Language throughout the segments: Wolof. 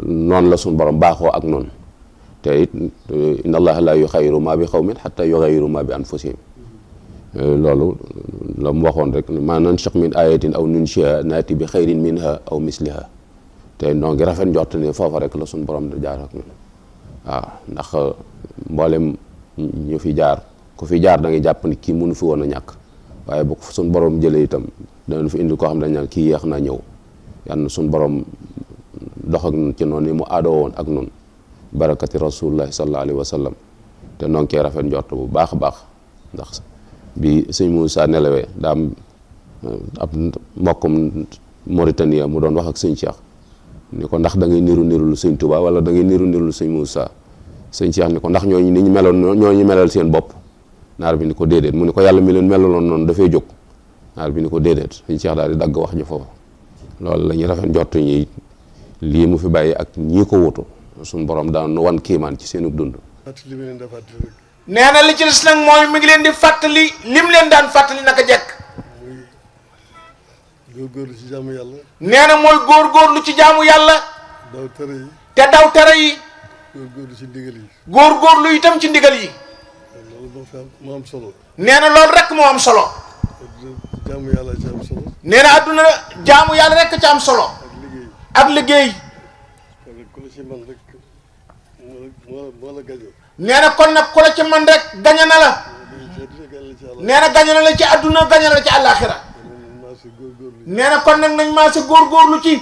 noonu la suñu borom baaxoo ak noonu te it inna allaha la yuxayyiru ma bi xawmin xatta yuxayyiru ma bi anfusihim loolu la mu waxoon rek ma nansakh min ayatin aw nunshiha naati bi xayrin minha aw misliha te noo ngi rafet njort ne foofa rek la suñu borom da jaar ak ñun waaw ndax mboolem ñu fi jaar ku fi jaar da ngay jàpp ni kii mënu fi woon a ñàkk waaye bu suñu borom jëlee itam danañ fi indi koo xam ne dañ naan kii yéex naa ñëw yàlla na suñu borom dox ak ñun ci noonu ni mu aadoo woon ak ñun barakati rasulullahi sallallahu alayhi wa sallam te noo ngi cee rafet njort bu baax a baax ndax bi sëñ Moussa nelawee daa am ab mbokkum Mauritanie mu doon wax ak sëñ Cheikh ni ko ndax da ngay niru lu sëñ Touba wala da ngay niru lu sëñ Moussa sëñ Cheikh ni ko ndax ñooñu ni ñu meloon ñooñu melal seen bopp naar bi ni ko déedéet mu ni ko yàlla mi leen melaloon noonu dafay jóg naar bi ni ko déedéet sëñ Cheikh daal di dagg wax ji foofu loolu la ñuy rafet njort ñi lii mu fi bàyyi ak ñii ko wutu suñu borom daan wan kiimaan ci seenu dund. nee na li ci des nag mooy mi ngi leen di fàttali lim leen daan fàttali naka jekk. góorgóorlu ci jaamu yàlla. nee na mooy góorgóorlu ci jaamu yàlla. daw tere yi. te daw tere yi. góorgóorlu ci ndigal yi. góorgóorlu itam ci ndigal yi. loolu moo am solo. nee na loolu rek moo am solo. jaamu yàlla ci am solo. nee na adduna jaamu yàlla rek ci am solo. ak liggéey. kon nag ku la ci man rek moo la gañe. nee na kon nag ku la ci man rek gañe na la. nee na gañe na la ci adduna gañe na la ci àllaaxira. nee na kon nag nañ maa si góorgóorlu ci.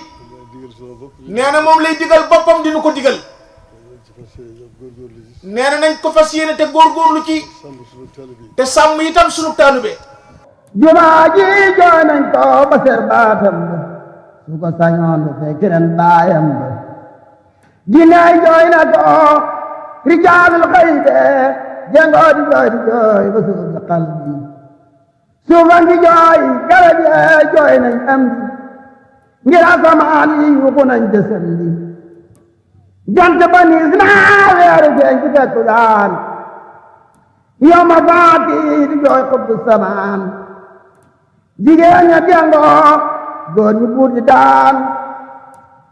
nee na moom lay digal boppam dinu ko digal. nee na nañ ko fas yéene te góorgóorlu ci. te sàmm itam sunu taalibe. jumaa ji jooy nañ ko ba ser baatam ba su ko sañoon du fekk ren baayam ba jinnaay jooy na ko rijaalul xayde jengoo di jooy ba suuf bi xal bi suufan di jooy garab yee jooy nañ am di ngir asamaan yi yuxu nañ jësal li jant ba niis naa weeru feeñ ci fekku daan yow ma faati di jooy xubbu samaan jigéen ña jengoo góor ñu buur di daan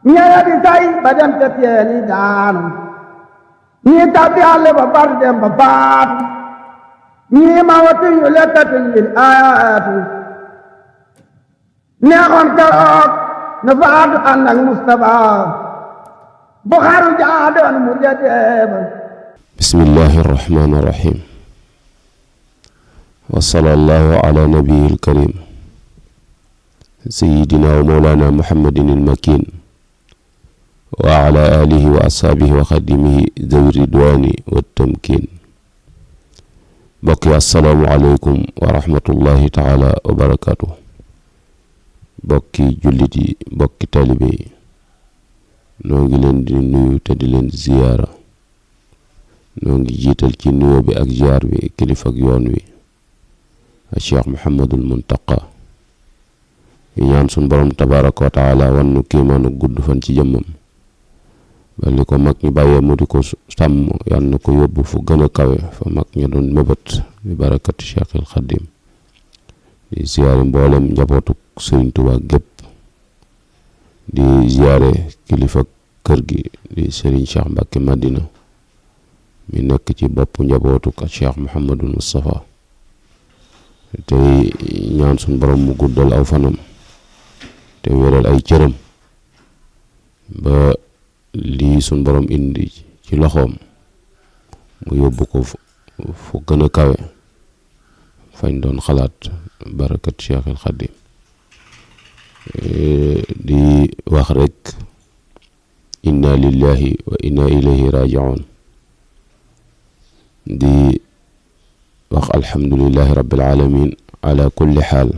ñeya di say ba dem te teeni daan ñii tabbi àll ba bar dem ba faat ñii ma watu yu lekkatuñ lil ayaatu neexoon keroog na faatu ànd ak Mustafa bu xaru jaadoon mu jadeeba bismillahi arrahmani irrahim wa sallallahu ala nabiyil karim sayyidina wa mawlana muhammadin al-makin wa ala alihi wa ashaabihi wa xadimihi zawi ridwani wa tamkin mbokk yi assalaamu aleykum wa rahmatullahi taala wa barakatuh mbokki jullit yi mbokki talibe yi noo ngi leen di nuyu te di leen ziyaara noo ngi jiital ci nuyoo bi ak ziyaar bi kilifa ak yoon wi a cheikh Muhammadul Muntaqa yi ñaan sun borom tabaraka wa taala wan nu kiimaanu gudd fan ci jëmmam ba li ko mag ñi bàyyee mu di ko sàmm yal na ko yóbbu fu gën a kawe fa mag ñi doon mébét bi barakati cheikhil xadim di ziyaare mboolem njabootu Sëriñ Tuubaa gépp di ziyaare kilifa kër gi di Sëriñ Cheikh Mbàkke Madina mi nekk ci bopp njabootu ak cheikh Muhammadul Mustafa tey ñaan suñ borom mu guddal aw fanam te wéral ay cëram ba lii suñ borom indi ci loxoom mu yóbbu ko fu gën a kawe fañ doon xalaat barakat cheikhil xadim di wax rek inna lillahi wa inna ilayhi raji'un di wax alhamdulillahi rabbil alamin ala kulli xaal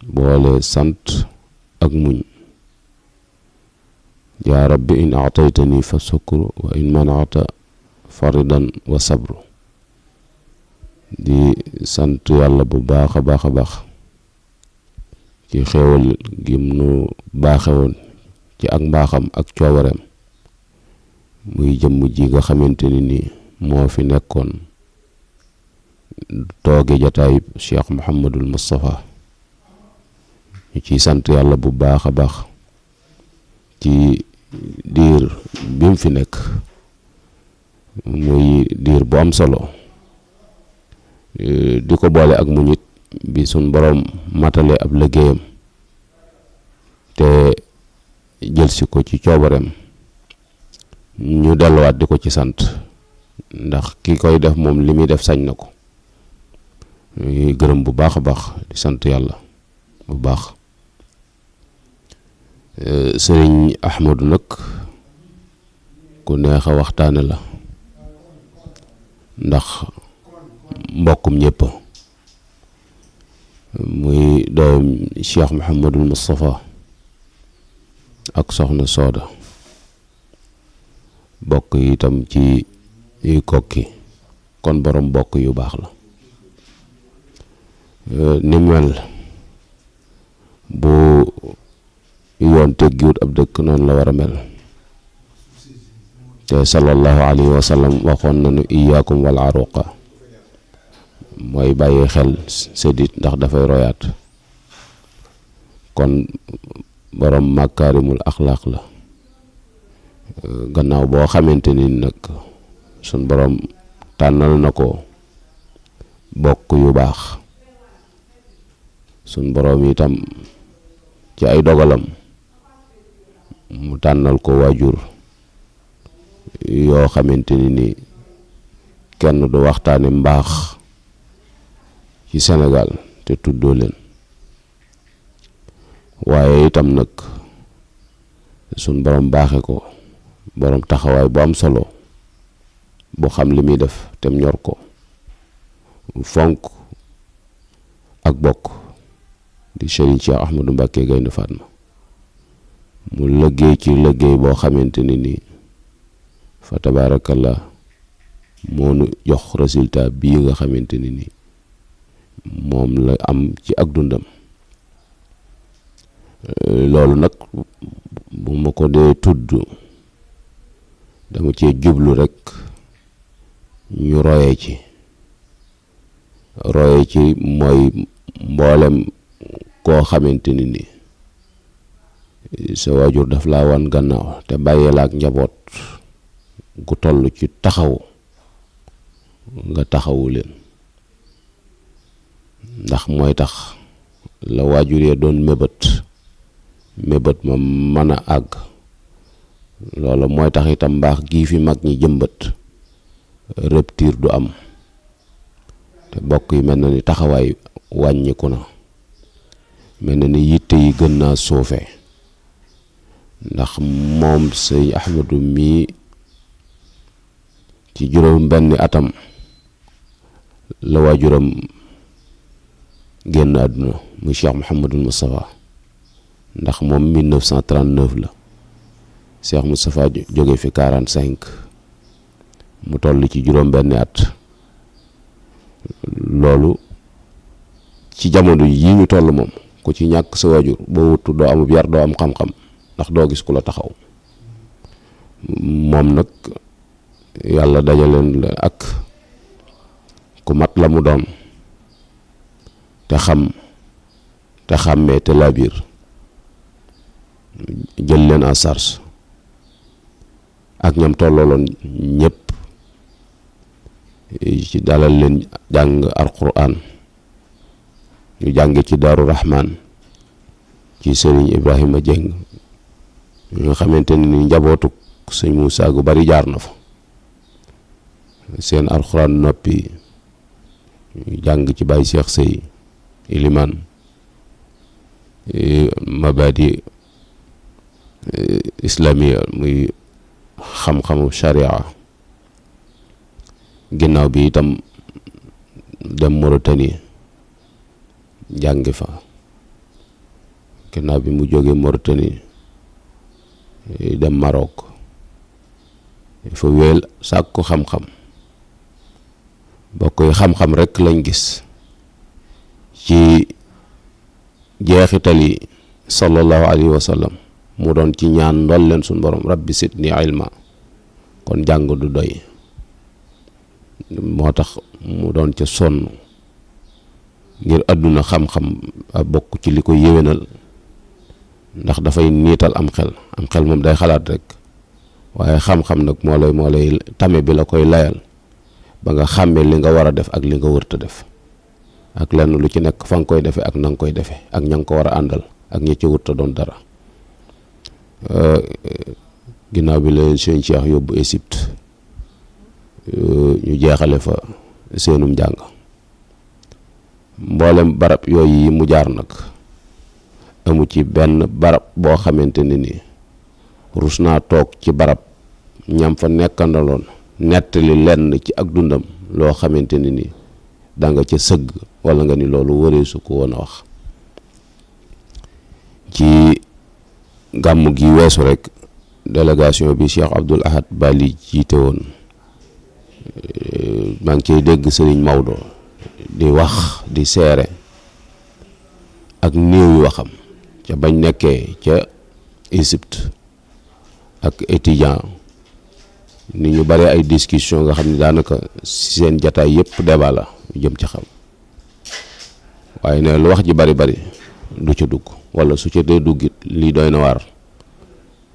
boole sant ak muñ yaa rabbi in aataytani fa sukru wa in manata faridan wa sabru di sant yàlla bu baax a baax a baax ci xéewal gim nu baaxewoon ci ak mbaaxam ak coobareem muy jëmm ji nga xamante ni nii moo fi nekkoon tooge jataayub cheikh Muhammadul Mustafa ñu ciy sant yàlla bu baax a baax ci mu fi nekk muy diir bu am solo di ko boole ak mu nit bi suñ boroom matale ab liggéeyam te jël si ko ci coobareem ñu delluwaat di ko ci sant ndax ki koy def moom li muy def sañ na ko ñuy gërëm bu baax a baax di sant yàlla bu baax. Sëriñ Ahmadu nag ku neex a waxtaane la ndax mbokkum ñëpp muy doom Cheikh Mouhamadul Moustapha ak soxna Sooda bokk itam ci kokki kon borom bokk yu baax la ni mel bu yoon teggiwut ab dëkk noonu la war a mel te sallallahu alayhi wa sallam waxoon nañu iyaakum wal aruqa mooy bàyyi xel séddit ndax dafay royaat kon borom makaarimul axlaaq la gannaaw boo xamante ni nag sun borom tànnal na ko bokk yu baax sun borom itam ci ay dogalam mu tànnal ko waajur yoo xamante ni kenn du waxtaane mbaax ci Sénégal te tuddoo leen waaye itam nag sun borom baaxe ko borom taxawaay bu am solo bu xam li muy def tem ñor ko fonk ak bokk di Sëriñ Cheikh Ahmadou Mbacké Gaïndé Fatma mu liggéey ci liggéey boo xamante ni fa tabaarakallah moo nu jox résultat bii nga xamante ni moom la am ci ak dundam loolu nag bu ma ko dee tudd dama cee jublu rek ñu royee ci mooy mboolem koo xamante ni sa waajur daf laa wan gannaaw te bàyyee la ak njaboot gu toll ci taxaw nga taxawu leen ndax mooy tax la waajur yee doon mébét ma mën a àgg loola mooy tax itam mbaax gii fi mag ñi jëmbat rupture du am te bokk yi mel na ni taxawaay wàññiku na mel na ni yitte yi gën naa suufee ndax moom sëñ Ahmadu mii ci juróom benni atam la waajuram génn àdduna muy Cheikh Mouhamadul Moustapha ndax moom 1939 la Cheikh Moustapha jóge fi 45 mu toll ci juróom benni at loolu ci jamono yi ñu toll moom ku ci ñàkk sa waajur boo wutu doo amub yar doo am xam-xam ndax doo gis ku la taxaw moom nag yàlla dajaleen la ak ku mat la mu doon te xam te xàmmee te laabiir jël leen en charge ak ñam tollooloon ñëpp ci dalal leen jàng alquran ñu jàng ci Daaru Rahman ci Sëriñ Ibrahima Dieng nga xamante ni njabootuk sëñ Moussa gu bari jaar na fa seen alxuraan noppi ñu jàng ci Baye Cheikh Sey Iliman mabadi islamiya muy xam-xamu sharia ginnaaw bi itam dem Mauritanie jàngi fa ginnaaw bi mu jógee Mauritanie dem Maroc fa wéel sàkku xam-xam bokk yi xam-xam rek lañ gis ci jeexitali sallallahu alayhi wa sallam mu doon ci ñaan ndol leen suñ borom rabbi sidni ilma kon jàng du doy moo tax mu doon ca sonn ngir àdduna xam-xam a bokk ci li ko yéwénal ndax dafay niital am xel moom day xalaat rek waaye xam-xam nag moo lay tame bi la koy layal ba nga xàmmee li nga war a def ak li nga wërta def ak lenn lu ci nekk fa nga koy defee ak na nga koy defee ak ña nga ko war a àndal ak ña ci wërta doon dara. ginnaaw bi la sëñ Cheikh yóbbu Égypte ñu jeexale fa seenum njàng mboolem barab yooyu yi mu jaar nag amu ci benn barab boo xamante ne ni rus naa toog ci barab ñam fa nekkandaloon nettali lenn ci ak dundam loo xamante ne ni da nga ca sëgg wala nga ni loolu wëreesu ko woon a wax. ci gàmm gi weesu rek délégation bi Cheikh Abdoul Ahad Bali jiite woon maa ngi cay dégg Serigne Maodo di wax di seere ak néew yu waxam ca bañ nekkee ca Égypte ak étudiant ni ñu bare ay discussion nga xam ne daanaka seen jataay yëpp débat la jëm ci xam waaye ne lu wax ji bari du ca dugg wala su ca dee duggit lii doy na waar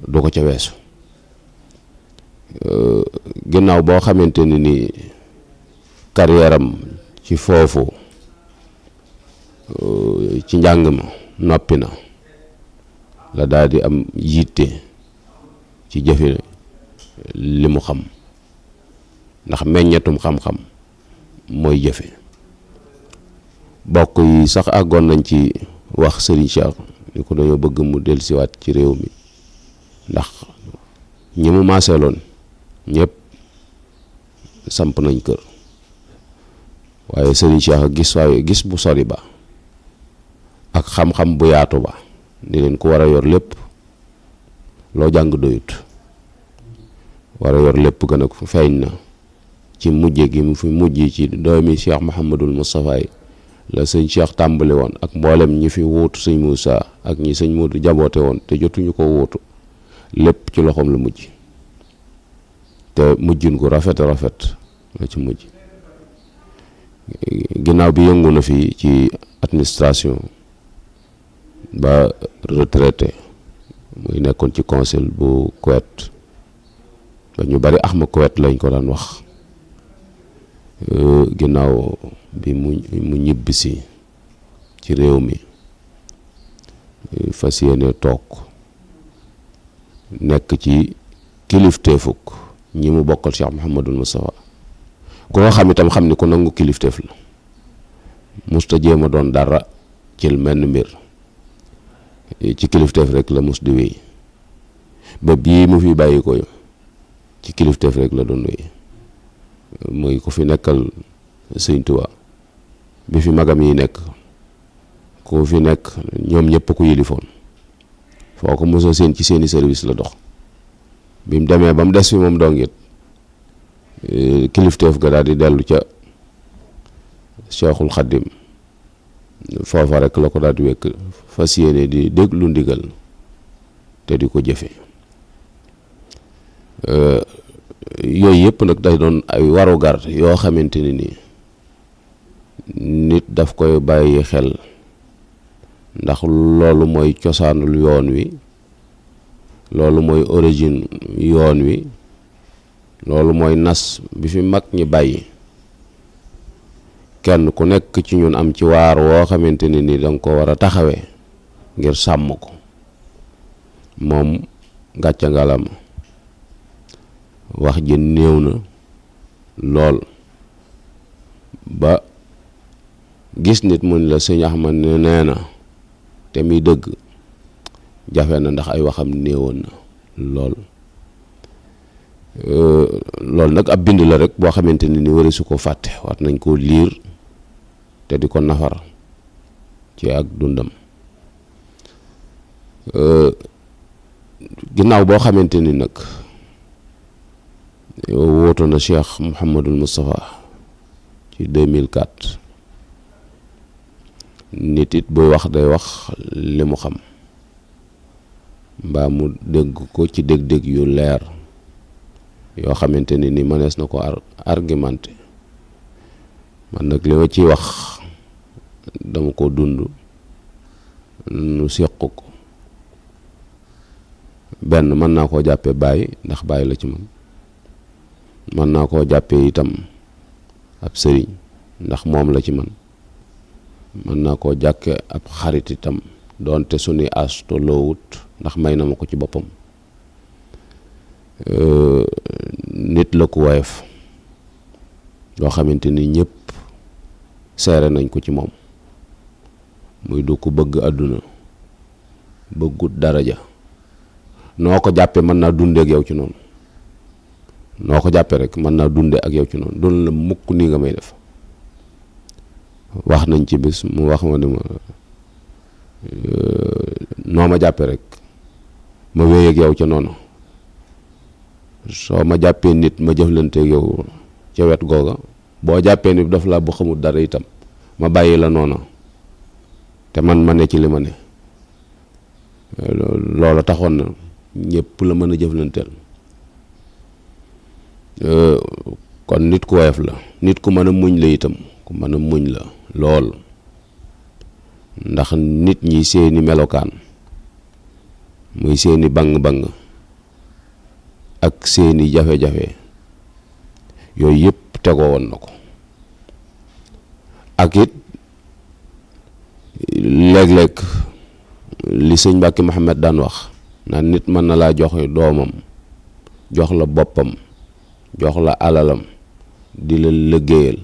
du ko ca weesu. ginnaaw boo xamante ni carrière am ci foofu ci njàng ma noppi na la daal di am yitte ci jëfe li mu xam ndax meññetum xam-xam mooy jëfe. bokk yi sax àggoon nañ ci wax Serigne Cheikh ni ko dañoo bëgg mu dellusiwaat ci réew mi ndax ñi mu maaseeloon ñëpp samp nañ kër waaye Serigne Cheikh gis bu sori ba ak xam-xam bu yaatu ba ni leen ku war a yor lépp loo jàng doyut war a yor lépp gën a feeñ na ci mujje gi mu fi mujj ci doomi Cheikh Mouhamadul Moustapha yi la sëñ Cheikh tàmbali woon ak mboolem ñi fi wuutu sëñ Moussa ak ñi sëñ Modou jaboote woon te jotuñu ko wuutu lépp ci loxoom la mujj te mujjin gu rafet la ci mujj. ginnaaw bi yëngu na fi ci administration ba retraité muy nekkoon ci conseil bu Kuwait ba ñu bari Ahma Kuwait lañ ko daan wax. ginnaaw bi mu ñibbisi ci réew mi fas yéene toog nekk ci kilifteefuk ñi mu bokkal Cheikh Mouhamadul Moustapha ku nga xam itam xam ni ku nangu kilifteef la musta jéem a doon dara ci menn mbir ci kilifteef rek la mus di wéy ba bii mu fi bàyyi ko ci kilifteef rek la doon wéy muy ku fi nekkal Sëñ Tuubaa bi fi magam yi nekk ku fi nekk ñoom ñëpp ku yilifoon foo ko mosoo seen ci seeni service la dox bi mu demee ba mu des fi moom dongit kilifteef ga daal di dellu ca Cheikhul Khadim foofa rek la ko daal di wekk fas yéene di déglu ndigal te di ko jëfe yooyu yëpp nag day doon ay warugar yoo xamante ni nii nit daf koy bàyyi xel ndax loolu mooy cosaanul yoon wi loolu mooy origine yoon wi loolu mooy nas bi fi mag ñi bàyyi kenn ku nekk ci ñun am ci waar woo xamante ni nii danga ko war a taxawee ngir sàmm ko moom gàcca ngalama wax ji néew na lool ba gis nit mu ni la sëñ Ahmad ne nee na te muy dëgg jafe na ndax ay waxam néewoon na lool loolu nag ab bind la rek boo xamante ni wari su ko fàtte war nañ koo liir te di ko nafar ci ak dundam ginnaaw boo xamante ni nag wootu na Cheikh Mouhamadul Moustapha ci 2004 nit it buy wax day wax li mu xam mbaa mu dégg ko ci dégg-dégg yu leer yoo xamante ni mënees na ko argumenté man nag li ma ciy wax dama ko dund nu seq ko benn mën naa koo jàppee baay ndax baay la ci man, mën naa koo jàppee itam ab sëriñ ndax moom la ci man, mën naa koo jàkke ab xarit itam doonte suñuy as tolloowut ndax may na ma ko ci boppam. Nit la ku woyof loo xamante ni ñëpp seere nañ ko ci moom, muy du ko bëgg àdduna, bëggut daraja. noo ko jàppe mën naa dunde ak yow ci noonu, noo ko jàppe rek mën naa dunde ak yow ci noonu, doon la mukk nii nga may def. wax nañ ci bis mu wax ma ni ma noo ma jàppe rek ma wéy ak yow ca noonu, soo ma jàppee nit ma jëflante ak yow ca wet googa, boo jàppee ni daf la bu xamul dara itam ma bàyyi la noona te man ma ne ci li ma ne. loola taxoon na ñëpp la mën a jëflanteel. kon nit ku woyof la, nit ku mën a muñ la itam, ku mën a muñ la lool, ndax nit ñi seeni melokaan muy seeni bang-bang ak seeni jafe-jafe yooyu yëpp tegoo woon na ko. ak it léeg-léeg li sëñ Mbàkke Muhammad daan wax naan nit mën na laa joxe doomam, jox la boppam, jox la alalam, di la liggéeyal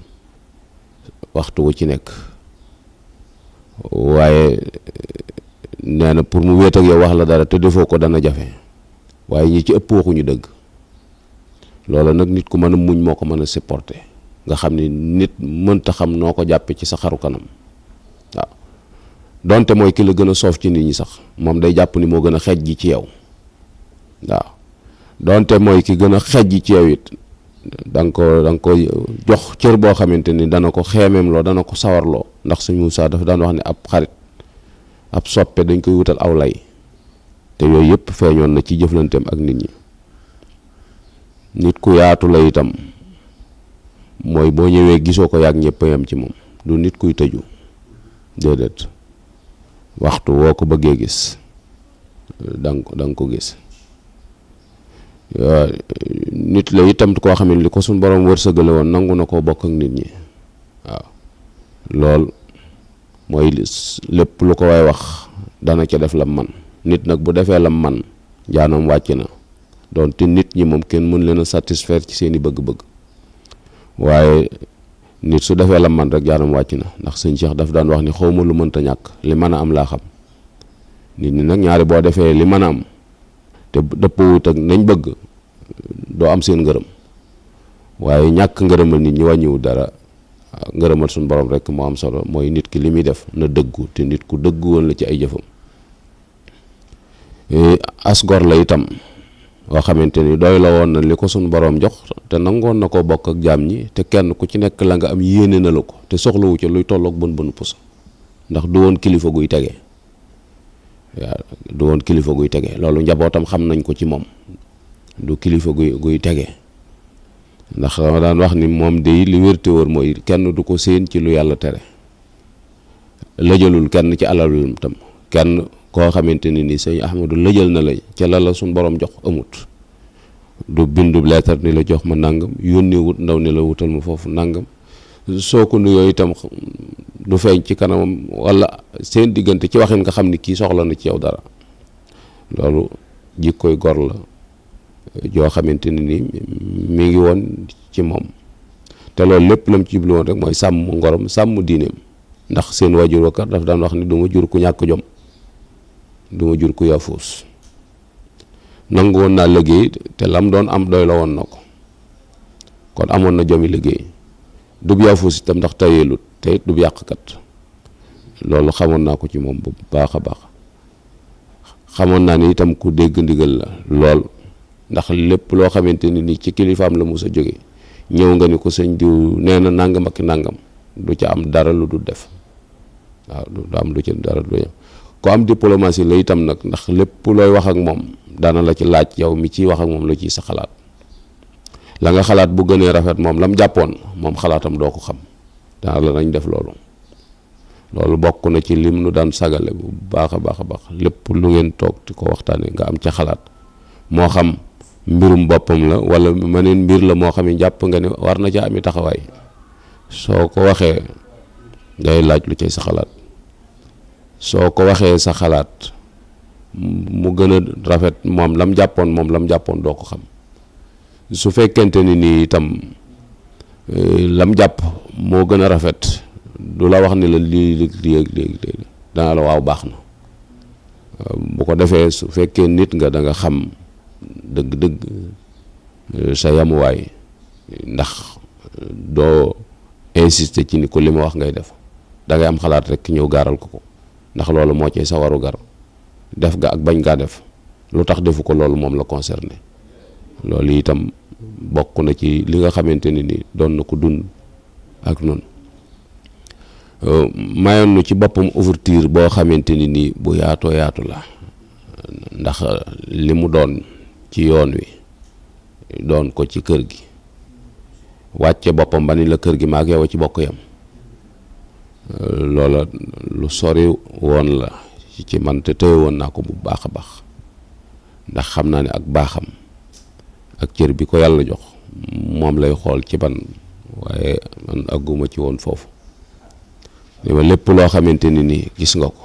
waxtu wu ci nekk, waaye nee na pour mu wéet ak yow wax la dara te defoo ko dana jafe, waaye ñi ci ëpp waxuñu dëgg. loola nag nit ku mën a muñ moo ko mën a supporter, nga xam ni nit mënta xam noo ko jàppe ci sa xaru kanam. waaw donte mooy ki la gën a soof ci nit ñi sax, moom day jàpp ni moo gën a xeej ji ci yow. waaw donte mooy ki gën a xeej ji ci yow it da nga ko jox cër boo xamante ni dana ko xeemeem loo, dana ko sawarloo. ndax sëñ Moussa dafa daan wax ne ab xarit, ab soppe dañ koy wutal aw lay, te yooyu yëpp feeñoon na ci jëflanteem ak nit ñi. nit ku yaatu la itam, mooy boo ñëwee gisoo ko yàgg ñëpp yam ci moom, du nit kuy tëju, déedéet. waxtu woo ko bëggee gis danga ko gis. nit la itam koo xam ne li ko suñ borom wërsëgale woon nangu na koo bokk ak nit ñi. waaw lool mooy lépp lu ko way wax dana ca def lam man. nit nag bu defee lam man jaanam wàcc na, doonte nit ñi moom kenn mën leen a satisfaire ci seeni bëgg-bëgg, waaye nit su defee lam man rek jaanam wàcc na. ndax sëñ Cheikh daf daan wax ni xawma lu mënta ñàkk, li mën a am laa xam. nit ñi nag ñaari boo defee li mën a am te dëppwut ak nañ bëgg, doo am seen ngërëm, waaye ñàkk ngërëmal nit ñi wàññiwu dara. ngërëmal suñu borom rek moo am solo. mooy nit ki li muy def na dëggu, te nit ku dëggu woon la ci ay jëfam. as gor la itam boo xamante ni doy la woon na li ko suñu borom jox, te nangoon na koo bokk ak jaam ñi, te kenn ku ci nekk la nga am yéene na la ko, te soxlawu ci luy tolloog bën bën pusa. ndax du woon kilifa guy tege. waaw du woon kilifa guy tege, loolu njabootam xam nañ ko ci moom. du kilifa guy tege, ndax dama daan wax ni moom de li wérte wóor mooy kenn du ko séen ci lu yàlla tere. lëjalul kenn ci alalul tam, kenn koo xamante ni sëñ Ahmadu lëjal na la ca la suñ borom jox amut. du bindu leetar ni la jox ma nangam, yónnee wut ndaw ni la wutal ma foofu nangam. soo ko nuyoo itam du feeñ ci kanamam, wala seen diggante ci waxin nga xam ni kii soxla na ci yow dara. loolu jikkoy gor la joo xamante ni mi ngi woon ci moom, te loolu lépp lam ci jublu woon rek mooy sàmm ngorom, sàmm diineem. ndax seen waajur wakkat daf daan wax ni du ma jur ku ñàkk jom, du ma jur ku yafuus. nangu woon naa liggéey, te lam doon am doy la woon na ko, kon amoon na jomi liggéey. dub yafuus itam ndax tayeelut, te it dub yàqkat. loolu xamoon naa ko ci moom bu baax a baax. xamoon naa ni itam ku dégg ndigal la lool, ndax lépp loo xamante ni ci kilifaam la mos a jóge ñëw nga ni ko sëñ diw nee na nangam ak nangam, du ca am dara lu dul def. waaw du am lu ci dara du ko am diplomatie la itam nag, ndax lépp looy wax ak moom daana la ci laaj yow mi ciy wax ak moom la ciy sa xalaat. la nga xalaat bu gënee rafet moom lam jàppoon moom xalaatam doo ko xam, daana la nañ def loolu. loolu bokk na ci lim nu daan sagale bu baax a baax a baax. lépp lu ngeen toog di ko waxtaane nga am ca xalaat moo xam mbirum boppam la wala meneen mbir la moo xam ne jàpp nga ne war na ca ami taxawaay soo ko waxee day laaj lu cay sa xalaat soo ko waxee sa xalaat mu gën a rafet moom lam jàppoon doo ko xam su fekkente ni nii itam lam jàpp moo gën a rafet du la wax ni la lii dana la waaw baax na bu ko defee su fekkee nit nga da nga xam dëgg-dëgg sa yamuwaay ndax doo insister ci ni ko li ma wax ngay def da ngay am xalaat rek ñëw gaaral ko ndax loolu moo ci sa waru gar def ga ak bañ gaa def lu tax defu ko loolu moom la concerné loolu itam bokk na ci li nga xamante ne ni doon na ko dund ak noonu mayoon nu ci boppam ouverture boo xamante ni nii bu yaatoo yaatu la ndax li mu doon ci yoon wi doon ko ci kër gi wàcce boppam ba ni la kër gi maag yow ci bokk yam loola lu sori woon la ci man te tëye woon naa ko bu baax a baax ndax xam naa ne ak baaxam ak cër bi ko yàlla jox moom lay xool ci ban waaye man àgguma ci woon foofu li ma lépp loo xamante ni nii gis nga ko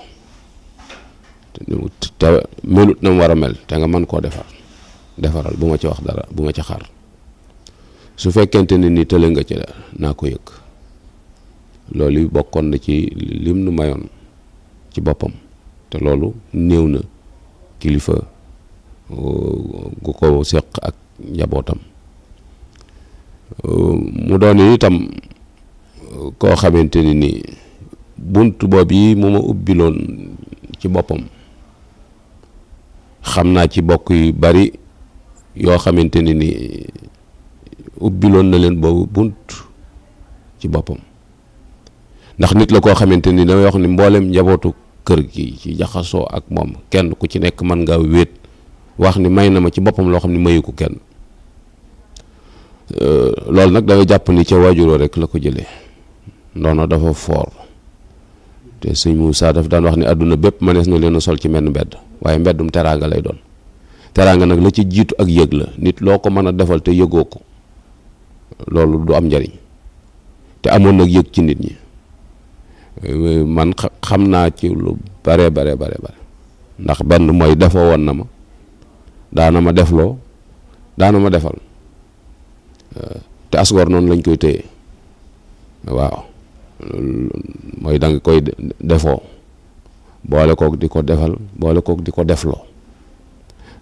te melut na mu war a mel te nga mën koo defaral bu ma ci wax dara bu ma ci xaar su fekkente ne ni tële nga ci naa ko yëg loolu bokkoon na ci lim nu mayoon ci boppam te loolu néew na kilifa gu ko seq ak njabootam mu doon itam koo xamante ni nii bunt boobu yi mu ma ubbiloon ci boppam xam naa ci bokk yu bari yoo xamante ni nii ubbiloon na leen boobu bunt ci boppam ndax nit la koo xamante ni damay wax ni mboolem njabootu kër gi ci jaxasoo ak moom kenn ku ci nekk mën ngaa wéet wax ni may na ma ci boppam loo xam ne mayu ko kenn loolu nag da nga jàpp ni ca waajuroo rek la ko jëlee ndono dafa foor te sëñ Moussa daf daan wax ni àdduna bépp mënees na leen a sol ci menn mbedd waaye mbeddum teraanga lay doon teraanga nag la ci jiitu ak yëg la nit loo ko mën a defal te yëgoo ko loolu du am njariñ te amoon nag yëg ci nit ñi man xam naa ci lu bare ndax benn mooy defoo woon na ma daana ma defloo daana ma defal te asgoor noonu lañ koy téye waaw mooy da nga koy defoo boole kook di ko defal boole kook di ko defloo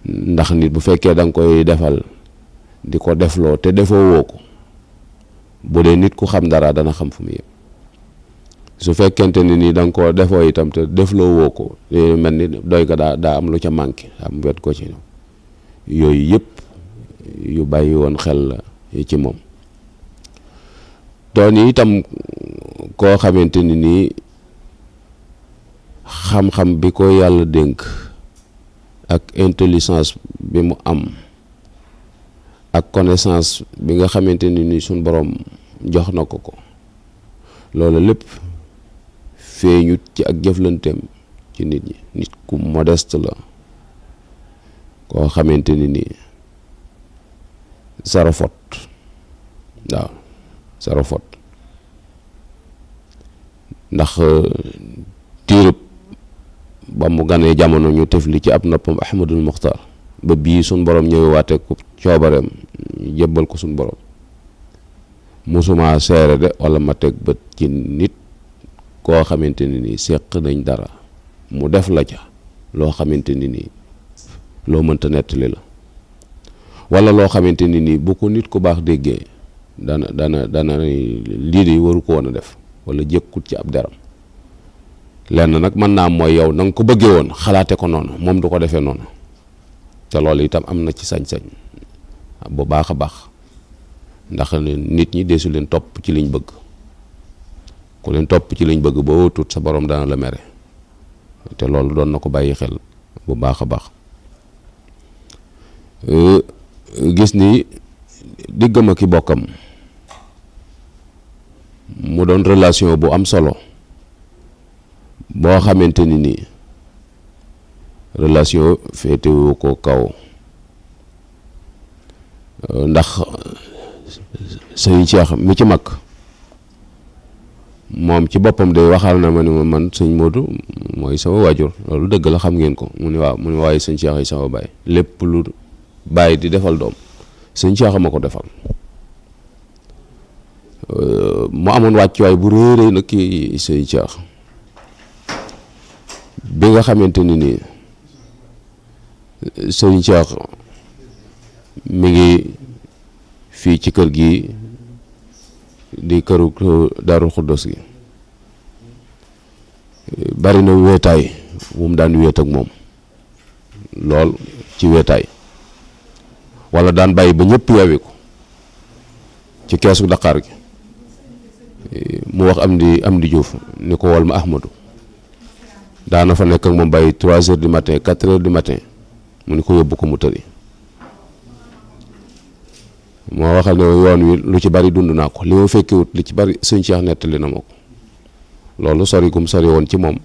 ndax nit bu fekkee da nga koy defal di ko defloo te defoo woo ko bu dee nit ku xam dara dana xam fu mu yem su fekkente ni nii da nga koo defoo itam te defloo woo ko mel ni doy ga daa am lu ca manqué am wet ko ci yooyu yëpp yu bàyyi woon xel la ci moom doon itam koo xamante ni nii xam-xam bi ko yàlla dénk ak intelligence bi mu am ak connaissance bi nga xamante ni nii suñ borom jox na ko loolu lépp feeñut ci ak jëflanteem ci nit ñi nit ku modeste la koo xamante ni nii zéro faute waaw zéro faute ndax tiirub ba mu ganee jamono ñu tefli ci ab noppam Ahmadul Muxtaar ba bii suñ borom ñëwee waate ko coobareem jébbal ko suñ borom musuma seere de wala ma teg bët ci nit koo xamante ni nii seq nañ dara mu def la ca loo xamante ni nii loo mënta nettali la wala loo xamante ni nii bu ko nit ku baax déggee dana lii de waru ko woon a def wala jëkkut ci ab deram lenn nag mën naa mooy yow na nga ko bëggee woon xalaate ko noonu moom du ko defee noonu te loolu itam am na ci sañ-sañ bu baax a baax ndax nit ñi deesu leen topp ci liñ bëgg ku leen topp ci liñ bëgg boo tut sa borom dana la mere te loolu doon na ko bàyyi xel bu baax a baax gis ni diggam ak i bokkam mu doon relation bu am solo boo xamante ni nii relation féetewu ko kaw ndax sëñ Cheikh mi ci mag moom ci boppam day waxal na ma ni ma man sëñ Modou mooy sama waajur loolu dëgg la xam ngeen ko mu ni waaw mu ni waaye sëñ Cheikh ay sama baay lépp lu baay di defal doom sëñ Cheikh ma ko defal mu amoon wàccuwaay bu réeré nag ki sëñ Cheikh bi nga xamante ni nii sëñ Cheikh mi ngi fii ci kër gi di këru Daaru Xuddos gi bari na weetaay bu mu daan wéet ak moom lool ci weetaay wala daan bàyyi ba ñëpp yeewi ko ci keesu Dakar gi mu wax am di Juuf ni ko wol ma Ahmadou daana fa nekk ak moom bàyyi 3 heures du matin 4 heures du matin mu ni ko yóbbu ko mu tëri moo waxal ne yoon wi lu ci bari dund naa ko li ma fekkewut li ci bari sëñ Cheikh nettali na ma ko loolu sori gum sori woon ci moom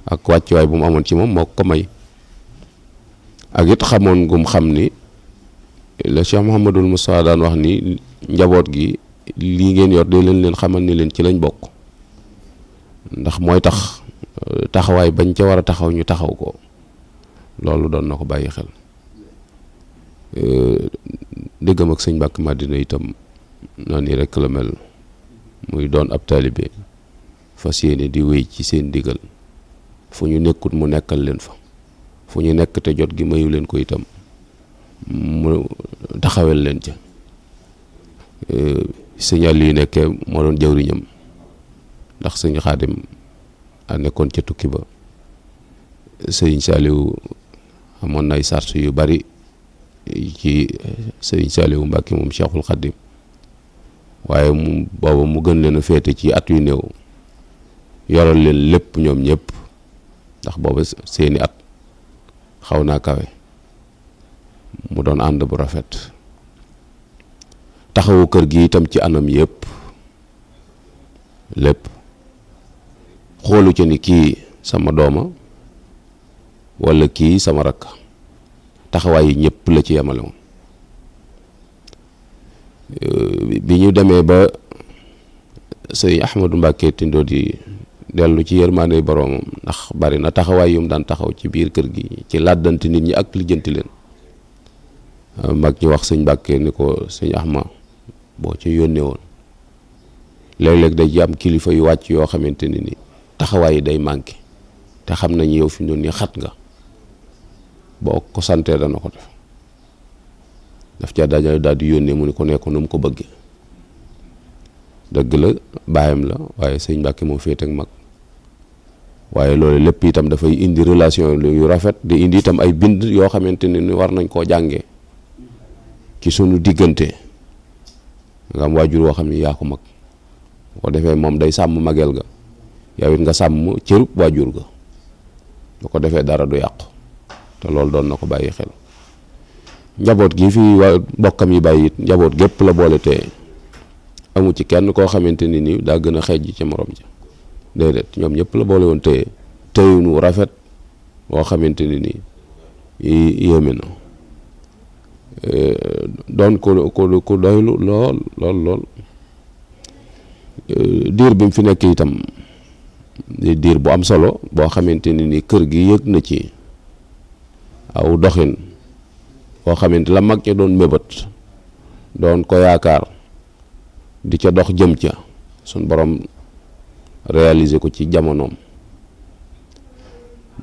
ak wàccuwaay bu mu amoon ci moom moo ko may ak it xamoon gum xam ni la Cheikh Mouhamadul Moustapha daan wax ni njaboot gi lii ngeen yor de leen xamal ni leen ci lañ bokk ndax mooy tax taxawaay bañ ca war a taxaw ñu taxaw ko loolu doon na ko bàyyi xel déggam ak sëñ Mbàkke Madina itam noonu rek la mel muy doon ab taalibe fas yéene di wéy ci seen digal fu ñu nekkut mu nekkal leen fa fu ñu nekk te jot gi mayu leen ko itam mu taxawel leen ca signal yi nekkee moo doon jawriñam ndax sëñ Xaadim a nekkoon ca tukki ba sëñ Saaliw amoon na ay sart yu bari ci sëñ Saaliw Mbàkke moom Cheikhul Xaadim waaye mu booba mu gën leen a féete ci at yu néew yoral leen lépp ñoom ñëpp ndax booba seeni at xaw naa kawe mu doon ànd bu rafet taxawu kër gi itam ci anam yëpp lépp xoolu ci ni kii sama dooma walla kii sama rakk taxawaay yi ñëpp la ci yemale moom bi ñu demee ba sëñ Ahmadou Mbàkke Tindo di dellu ci yërmaande boroomam ndax bari na taxawaay yu mu daan taxaw ci biir kër gi ci làddanti nit ñi ak lijjanti leen mag ñi wax sëñ Mbàkke ni ko sëñ Ahma boo ci yónnee woon léeg-léeg day ci am kilifa yu wàcc yoo xamante ni taxawaay yi day manqué te xam nañu yow fi mu doon nii xat nga boo ko santee dana ko def daf ca daal di yónnee mu ni ko nekk nu mu ko bëggee dëgg la baayam la waaye sëñ Mbàkke moo féete ak mag waaye loolu lépp itam dafay indi relation yu rafet di indi itam ay bind yoo xamante ni war nañ koo jàngee ci sunu diggante nga am waajur woo xam ni yaa ko mag ko defee moom day sàmm mageel ga yow it nga sàmm cërub waajur ga bu ko defee dara du yàqu te loolu doon na ko bàyyi xel njaboot gi fi bokkam yi bàyyi it njaboot gépp la boole te amu ci kenn koo xamante ni daa gën a xeej ci morom ji déedéet ñoom ñëpp la boole woon téye téyunu rafet boo xamante ni yéeme na doon ko doylu lool diir bi mu fi nekk itam diir bu am solo boo xamante ni kër gi yëg na ci aw doxin boo xamante la mag ña doon mébét doon ko yaakaar di ca dox jëm ca suñ borom réaliser ko ci jamonoom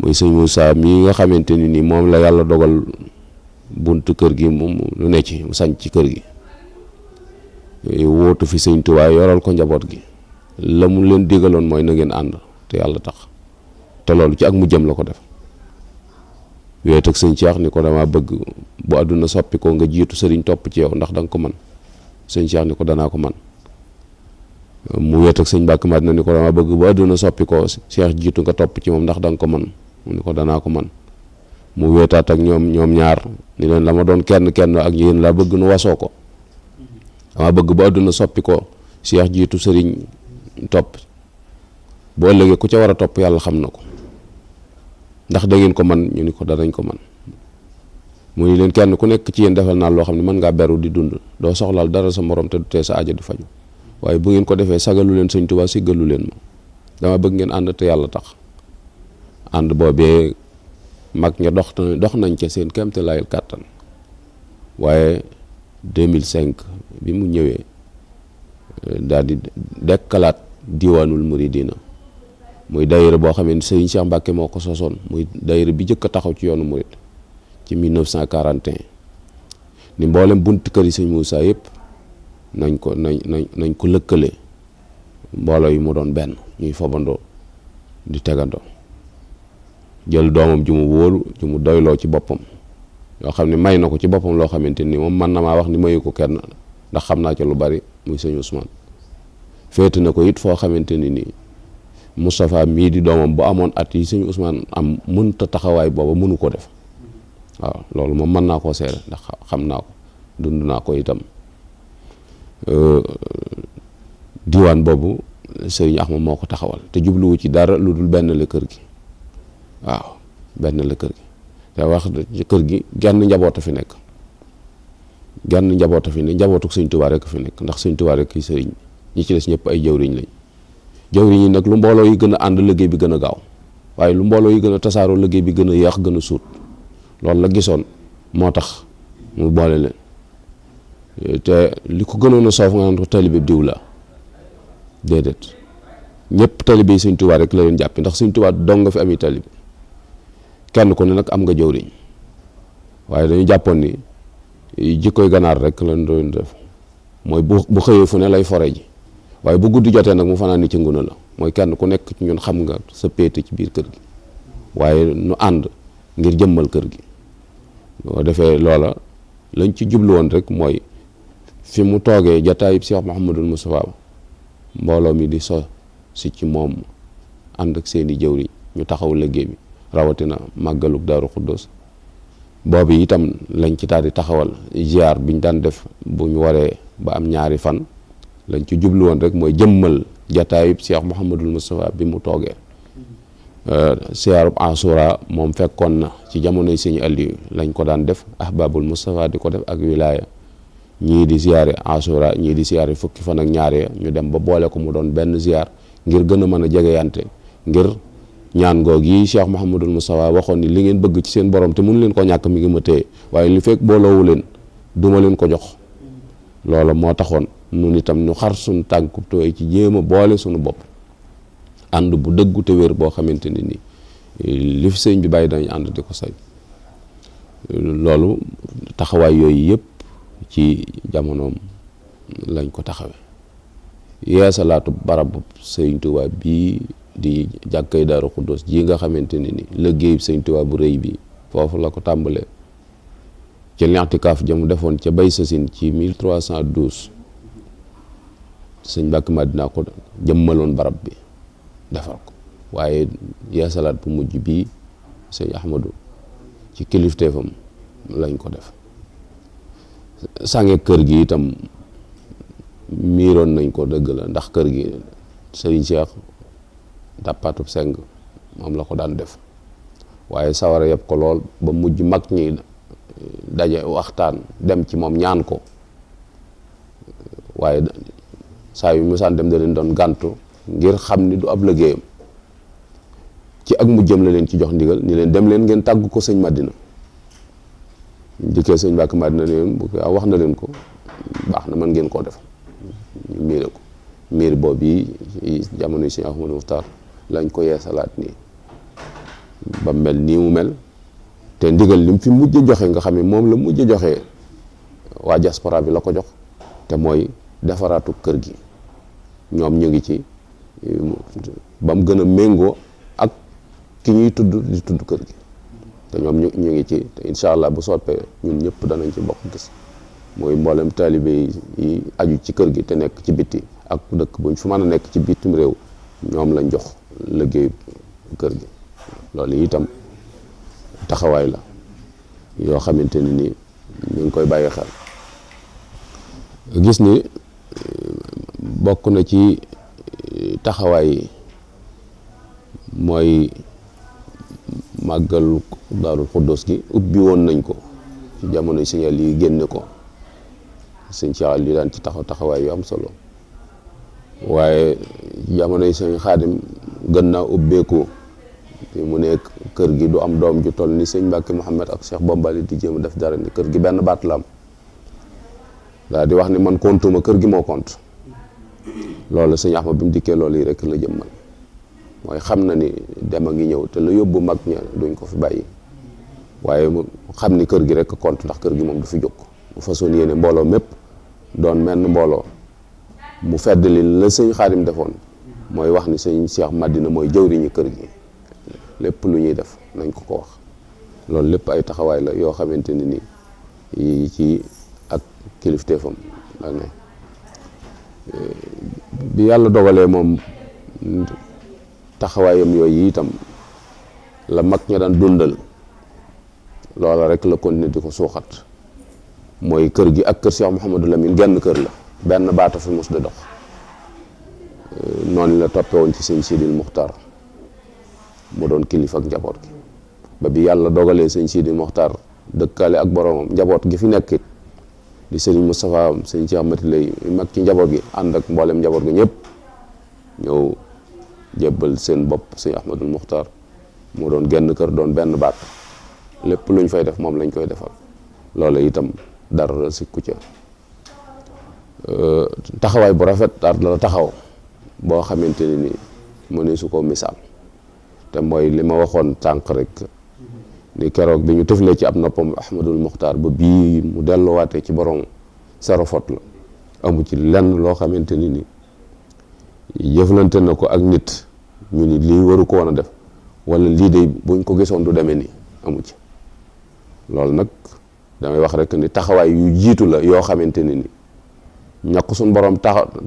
muy sëñ Moussa mii nga xamante ni moom la yàlla dogal buntu kër gi moom lu ne ci mu sañ ci kër gi wóotu fi sëñ Tuubaa yoral ko njaboot gi la mu leen digaloon mooy na ngeen ànd te yàlla tax te loolu ci ak mu jëm la ko def wéet ak sëñ Cheikh ni ko dama bëgg bu àdduna soppi ko nga jiitu sëriñ topp ci yow ndax da nga ko man sëñ Cheikh ni ko danaa ko man mu wéet ak sëñ Mbàkke Madina ni ko dama bëgg bu àdduna soppi ko Cheikh jiitu nga topp ci moom ndax da nga ko man mu ni ko danaa ko man mu wéetaat ak ñoom ñaar ni leen la ma doon kenn ak yéen laa bëgg nu wasoo ko dama bëgg bu àdduna soppi ko Cheikh jiitu sëriñ topp bu ëllëgee ku ca war a topp yàlla xam na ko ndax da ngeen ko man ñu ni ko danañ ko man mu ni leen kenn ku nekk ci yéen defal naa loo xam ne mën ngaa beru di dund doo soxlaal dara sa morom te du tee sa aajo di faju waaye bu ngeen ko defee sagalu leen sëñ Tuubaa siggalu leen ma dama bëgg ngeen ànd te yàlla tax ànd boobee mag ña dox nañ ca seen kéemte layel kàttan waaye 2005 bi mu ñëwee daal di dekkalaat diwaanul muridina muy daayira boo xam ne sëriñ Cheikh Mbacke moo ko sosoon muy daayira bi jëkk a taxaw ci yoonu murid ci 1941 ni mboolem buntu kër yi sëñ Moussa yëpp nañ ko lëkkale mbooloo yi mu doon benn ñuy fobandoo di tegandoo jël doomam ju mu wóolu ju mu doyloo ci boppam yoo xam ne may na ko ci boppam loo xamante ni moom man na maa wax ni mayu ko kenn ndax xam naa ci lu bari muy sëñ Ousmane féete na ko it foo xamante ni nii Moustapha mii di doomam bu amoon at yi sëñ Ousmane am mënta taxawaay booba mënu ko def waaw loolu moom mën naa koo seere ndax xam naa ko dund naa ko itam diwaan boobu sëriñ Axma moo ko taxawal te jubluwu ci dara lu dul benn la kër gi waaw benn la kër gi te wax ci kër gi genn njaboot a fi nekk genn njaboot a fi nekk njabootu sëñ Tuubaa rek fi nekk ndax sëñ Tuubaa rek ki sëriñ ñi ci des ñëpp ay jawriñ lañ jawriñ yi nag lu mbooloo yi gën a ànd liggéey bi gën a gaaw waaye lu mbooloo yi gën a tasaaroo liggéey bi gën a yéex gën a suut loolu la gisoon moo tax mu boole leen te li ko gënoon a soof nga naan ko taalibe diw la déedéet ñëpp taalibe yi sëñ Tuubaa rek la leen jàppi ndax sëñ Tuubaa dong nga fi ami taalibe kenn ku ne nag am nga jawriñ waaye dañu jàppoon ni jikkoy ganaar rek lañ doon def mooy bu xëyee fu ne lay fore ji waaye bu guddi jotee nag mu fanaan ni ci nguna la mooy kenn ku nekk ci ñun xam nga sa péete ci biir kër gi waaye nu ànd ngir jëmmal kër gi boo defee loola lañ ci jublu woon rek mooy fi mu toogee jataayub Cheikh Mouhamadul Moustapha mbooloo mi di so si ci moom ànd ak seeni jëwriñ ñu taxaw liggéey bi rawatina màggalug Daaru Xuddoos boobu itam lañ ci daal di taxawal ziar biñ daan def bu ñu waree ba am ñaari fan lañ ci jublu woon rek mooy jëmmal jataayub Cheikh Mouhamadul Moustapha bi mu toogee ziarub Asura moom fekkoon na ci jamonoy sëñ Aliou lañ ko daan def ahbabul Moustapha di ko def ak wilaya ñii di ziare Asura ñii di ziare fukki fan ak ñaare ñu dem ba boole ko mu doon benn ziar ngir gën a mën a jegeyante ngir ñaan goog yi Cheikh Mouhamadul Moustapha waxoon ni li ngeen bëgg ci seen borom te mënu leen ko ñàkk mi ngi ma téye waaye li fekk booloowu leen duma leen ko jox loola moo taxoon nun itam ñu xar suñu tànku tooy ci jéem a boole suñu bopp ànd bu dëggu te wér boo xamante ne ni li fi sëñ bi bàyyi dañu ànd di ko say loolu taxawaay yooyu yëpp ci jamonoom lañ ko taxawe yeesalaatu barab sëñ Tuubaa bii di jàkkay Daaru Xuddoos ji nga xamante ne ni liggéey sëñ Tuubaa bu rëy bi foofu la ko tàmbalee ci l'intikaaf jamu defoon ca bay sasin ci 1312 sëñ Mbàkke Madina ko jëmmaloon barab bi defar ko waaye yeesalaat bu mujj bii sëñ Ahmadu ci kilifteefam lañ ko def sange kër gi itam miiroon nañ ko dëgg la ndax kër gi sëriñ Cheikh dàppaatub seng moom la ko daan def waaye sawara yëpp ko lool ba mujj mag ñi daje waxtaan dem ci moom ñaan ko waaye saa yu musaan dem da leen doon gàntu ngir xam ni du ab liggéeyam ci ak mujjam la leen ci jox ndigal ni leen dem leen ngeen tàggu ko sëñ Madina dikkee sëñ Mbàkke Madina leen bu wax na leen ko baax na man ngeen koo def ñu miire ko miir boobu yi jamono yi sëñ Ahmadou Muxtaar lañ ko yeesalaat nii ba mel nii mu mel te ndigal lim fi mujj joxe nga xam ne moom la mujj joxe waa diaspora bi la ko jox te mooy defaraatu kër gi ñoom ñu ngi ci ba mu gën a méngoo ak ki ñuy tudd di tudd kër gi te ñoom ñu ngi ci te incha allah bu soppee ñun ñëpp danañ ci bokk gis mooy mboolem taalibe yi aju ci kër gi te nekk ci bitti ak dëkk buñ fu mën a nekk ci bitim réew ñoom lañ jox liggéey kër gi loolu itam taxawaay la yoo xamante ne ni ñu ngi koy bàyyi xel gis ni bokk na ci taxawaay yi mooy màggalu Daaru Xuddoos gi ubbi woon nañ ko jamono Sëñ Aliou génne ko Sëñ Cheikh Aliou daan ci taxawaay yu am solo waaye jamono Sëñ Xaadim gën naa ubbeeku mu ne kër gi du am doom ju toll ni Sëñ Mbàkke Mouhamed ak Cheikh Bombali di jéem a def dara ni kër gi benn baat la am daal di wax ni man kontuma kër gi moo kont loolu Sëñ Ahmad bi mu dikkee loolu yi rek la jëmmal mooy xam na ni dem a ngi ñëw te la yóbbu mag ña duñ ko fi bàyyi waaye mu xam ni kër gi rek compte ndax kër gi moom du fi jóg mu façon yéene mbooloo mépp doon menn mbooloo mu feddali la Sëñ Xaadim defoon mooy wax ni Sëñ Cheikh Madina mooy jëwriñu kër gi lépp lu ñuy def nañ ko ko wax loolu lépp ay taxawaay la yoo xamante ni yi ci ak kilifteefam la ne bi yàlla dogalee moom taxawaayam yooyu itam la mag ña daan dundal loola rek la continuer di ko suuxat mooy kër gi ak kër Cheikh Mouhamadou Lamine genn kër la benn baata fi mos di dox noonu la toppe woon ci Sëñ Sidil Muxtaar mu doon kilifa ak njaboot gi ba bi yàlla dogalee Sëñ Sidil Muxtaar dëkkaale ak boromam njaboot gi fi nekk di Sëriñ Moustapha Sëñ Cheikh Mati lay mag ci njaboot gi ànd ak mboolem njaboot gi ñëpp ñëw jébbal seen bopp Sëñ Ahmadul Muxtaar mu doon genn kër doon benn baat lépp luñ fay def moom lañ koy defal loola itam dara sikku ca taxawaay bu rafet daal la taxaw boo xamante ni mu ne su ko misaal te mooy li ma waxoon tànk rek ni keroog bi ñu tëflee ci ab noppam Ahmadul Muxtaar ba bii mu delluwaatee ci borom sero fot la amu ci lenn loo xamante ni jëflante na ko ak nit ñu ni lii waru ko woon a def wala lii de buñ ko gisoon du demee nii amu ci loolu nag damay wax rek ni taxawaay yu jiitu la yoo xamante ni ñàkk suñ borom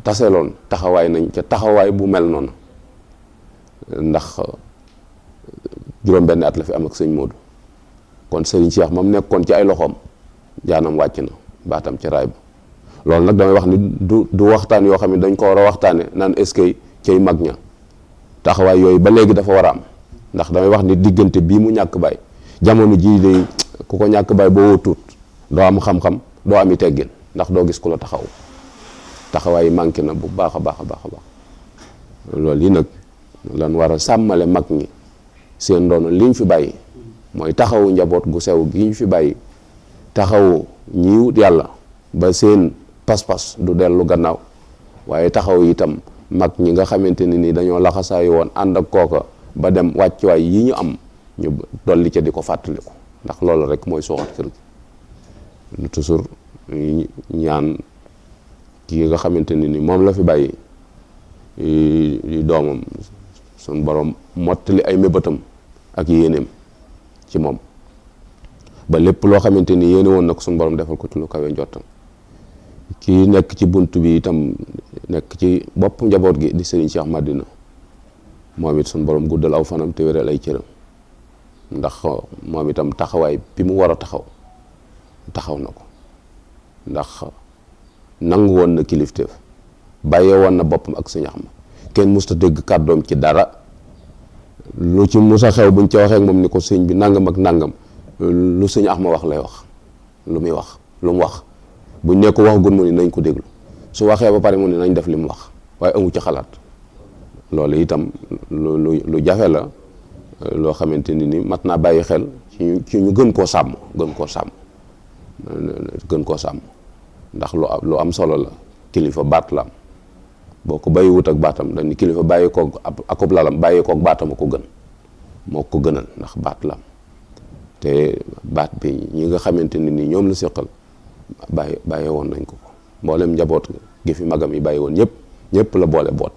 taseloon taxawaay nañ ca taxawaay bu mel noonu ndax juróom-benn at la fi am ak sëñ Modou kon Serigne Cheikh moom nekkoon ci ay loxoom jaanam wàcc na baatam ci raay ba loolu nag damay wax ni du waxtaan yoo xam ne dañ ko war a waxtaane naan est-ce que cay mag ña taxawaay yooyu ba léegi dafa war a am ndax damay wax ni diggante bii mu ñàkk baay jamono jii day ku ko ñàkk baay boo tuut doo am xam-xam doo ami teggin ndax doo gis ku la taxawaay yi manqué na bu baax a baax a baax a baax loolu yi nag lan war a sàmmale mag ñi seen ndono liñ fi bàyyi mooy taxawu njaboot gu sew gi ñu fi bàyyi taxawu ñi wut yàlla ba seen pas-pas du dellu gannaaw waaye taxaw itam mag ñi nga xamante ni dañoo laxasaayu woon ànd ak kooka ba dem wàccuwaay yi ñu am ñu dolli ca di ko fàttaliku ndax loolu rek mooy suuxat kër gi toujours ñaan kii nga xamante ni moom la fi bàyyi di doomam suñ borom mottali ay mébétam ak yéeneem ci moom ba lépp loo xamante ni yéene woon na ko suñ borom defal ko ci lu kawe njottam kii nekk ci bunt bi itam nekk ci bopp njaboot gi di Serigne Cheikh Madina moom it suñ borom guddal aw fanam te wéral ay cëram ndax moom itam taxawaay bi mu war a taxaw na ko ndax nangu woon na kilifteef bàyyee woon na boppam ak Sëñ Axma kenn musta dégg kàddoom ci dara lu ci musa xew buñ ca waxee ak moom ni ko sëñ bi nangam ak nangam lu Sëñ Axma wax lay wax lu muy wax lu mu wax buñ ne ko wax gun mu ni nañ ko déglu su waxee ba pare mu ni nañ def li mu wax waaye amu ci xalaat loolu itam lu jafe la loo xamante ni mat naa bàyyi xel ci ñu gën koo sàmm ndax lu am solo la kilifa baat la am boo ko bàyyi wut ak baatam dañ ni kilifa bàyyi koog akub lalam bàyyi koog baatam a ko gën moo ko gënal ndax baat la am te baat bi ñi nga xamante ni ñoom la seqal bàyyi woon nañ ko mboolem njaboot gi fi magam yi bàyyi woon ñëpp la boole boot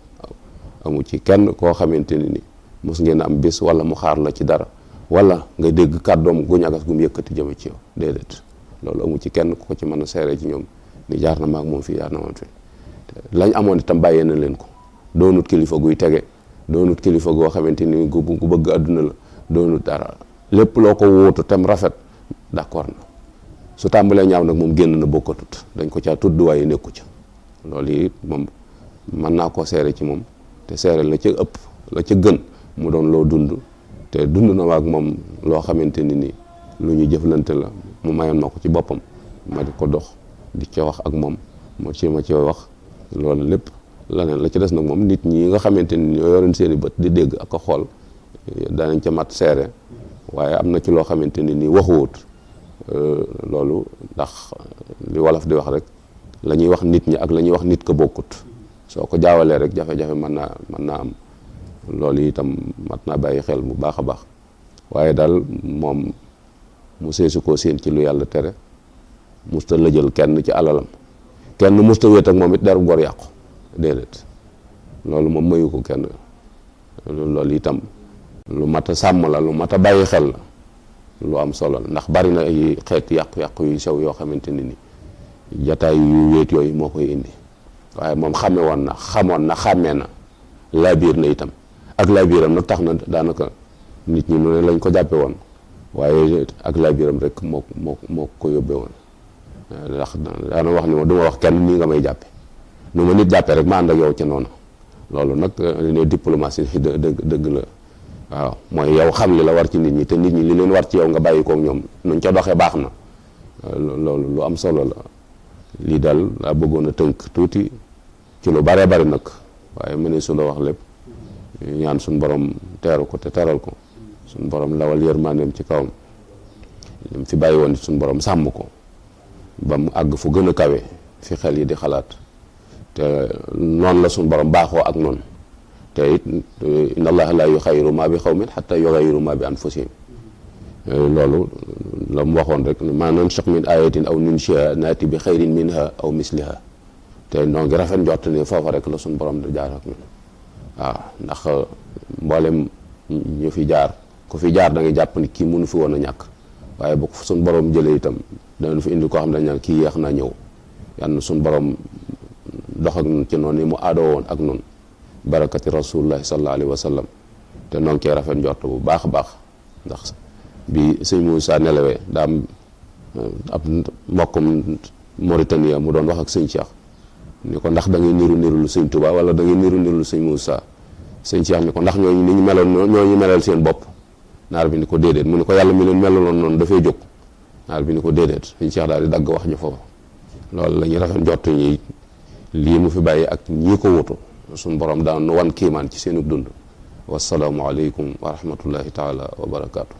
amu ci kenn koo xamante ni mos ngeen am bis wala mu xaar la ci dara wala nga dégg kàddoom gu ñagas gu mu yëkkati jëme ci yow déedéet loolu amu ci kenn ku ko ci mën a seere ci ñoom ni jaar na maag moom fii jaar na moom fii lañ amoon itam bàyyee na leen ko doonut kilifa guy tege doonut kilifa goo xamante ni gu bëgg àdduna la doonut dara lépp loo ko wóotu tem rafet d'accord na su tàmbalee ñaaw nag moom génn na bokkatut dañ ko caa tudd waaye nekku ca loolu yi moom mën naa koo seere ci moom te seere la ca ëpp la ca gën mu doon loo dund te dund na waag moom loo xamante ni lu ñu jëflante la mu mayoon ma ko ci boppam ma di ko dox di ca wax ak moom ma ci wax loolu lépp leneen la ci des nag moom nit ñi nga xamante ni ñoo yoroon seen i bët di dégg ak a xool danañ ca mat seere waaye am na ci loo xamante ni nii waxuwut loolu ndax li wolof di wax rek la ñuy wax nit ñi ak la ñuy wax nit ko bokkut soo ko jaawalee rek jafe-jafe mën naa am loolu itam mat naa bàyyi xel bu baax a baax waaye daal moom mu seesu koo séen ci lu yàlla tere musta lëjal kenn ci alalam kenn musta wéet ak moom it deru gor yàqu déedéet loolu moom mayu ko kenn loolu itam lu mat a sàmm la lu mat a bàyyi xel la lu am solo la ndax bari na ay xeeti yàqu-yàqu yu sew yoo xamante ni jataay yu wéet yooyu moo koy indi waaye moom xamoon na xàmmee na laabiir na itam ak laabiiram nag tax na daanaka nit ñi nu ne lañ ko jàppe woon waaye ak laabiiram rek moo ko yóbbee woon ndax daana wax ni ma du ma wax kenn nii nga may jàppe nu ma nit jàppee rek ma ànd ak yow ca noonu loolu nag ne diplomatie dëgg la waaw mooy yow xam li la war ci nit ñi te nit ñi li leen war ci yow nga bàyyi koog ñoom nuñ ca doxee baax na loolu lu am solo la lii daal laa bëggoon a tënk tuuti ci lu baree bari nag waaye mëne su la wax lépp ñaan suñ borom teeru ko te teral ko suñ borom lawal yërmandeem ci kawam lim fi bàyyi woon suñ borom sàmm ko ba mu àgg fu gën a kawe fi xel yi di xalaat te noonu la suñ borom baaxoo ak noonu te it inna allaha la yuxayyiru ma bi xawmin xatta yuxayyiru ma bi anfusihim loolu la mu waxoon rek ma nansakh min ayatin aw nunshiha naati bi xayrin minha aw misliha te noo ngi rafet njort ne foofa rek la suñ borom di jaar ak ñun waaw ndax mboolem ñu fi jaar ku fi jaar da nga jàpp ni kii mënu fi woon a ñàkk waaye bu ko suñ borom jëlee itam danañ fi indi koo xam ne dañ naan kii yéex naa ñëw yal na suñ borom dox ak ñun ci noonu ni mu aadoo woon ak ñun barakati rasulullahi sallallahu alayhi wa sallam te noo ngi cee rafet njort bu baax a baax ndax bi sëñ Moussa nelawee daa am ab mbokkum Mauritanie mu doon wax ak sëñ Cheikh ni ko ndax da ngay niru lu sëñ Touba wala da ngay niru lu sëñ Moussa sëñ Cheikh ni ko ndax ñooñu ni ñu meloon ñooñu melal seen bopp naar bi ni ko déedéet mu ni ko yàlla mi leen melaloon noonu dafay jóg naar bi ni ko déedéet sëñ Cheikh daal di dagg wax ji foofu loolu la ñuy rafet njort ñi lii mu fi bàyyi ak ñii ko wutu suñ borom daan nu wan kiimaan ci seenu dund wasalaamu aleykum wa rahmatullahi taala wa barakaatu